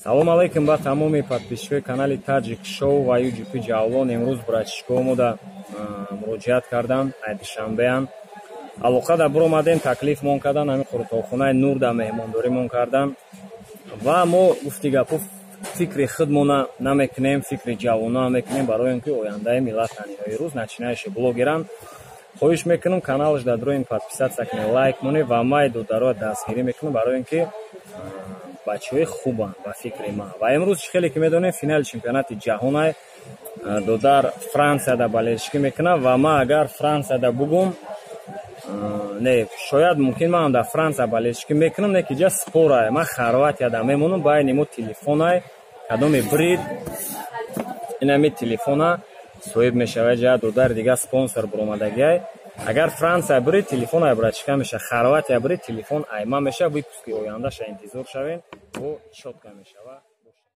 Салом алейкум ба тамоми подписчикои канали Таҷик Шоу ва UGP Ҷавлон. Имрӯз братишкао мода муроҷиат кардан, ай Душанбеан. Алоқа да буромадем, таклиф мон кардан, ҳамин қурутобхонаи Нур да меҳмондорӣ мон кардан. Ва мо гуфти гапо, фикри худмона намекунем, фикри ҷавонона мекунем, барои он ки ояндаи миллат ниҳои рӯз начинающий блогеран. Хоҳиш мекунам, каналаш дар дроин подписаться кунед, лайк монед ва май додароа дастгирӣ мекунам, барои он ки бачаҳои хубанд ба фикри ман. Ва имрӯз, чӣ хеле ки медонем, финали чемпионати ҷаҳонай, додар Франсияда болельщикӣ мекунам ва ман агар Франсияда бугум, не, шояд мумкин манам дар Франсия болельщикӣ мекунам, не ки ҷа спорай, ман Хорватияда мемонам, байни мо телефонай, кадоме брид, инами телефона соҳиб мешавад. Ҷа додар дига спонсор буромадагиай. Агар Франсия бирид, телефон ай братишка меша, Хорватия бирид, телефон айма меша. Выпуски ояндаша интизор шавем, бо чётко мешава.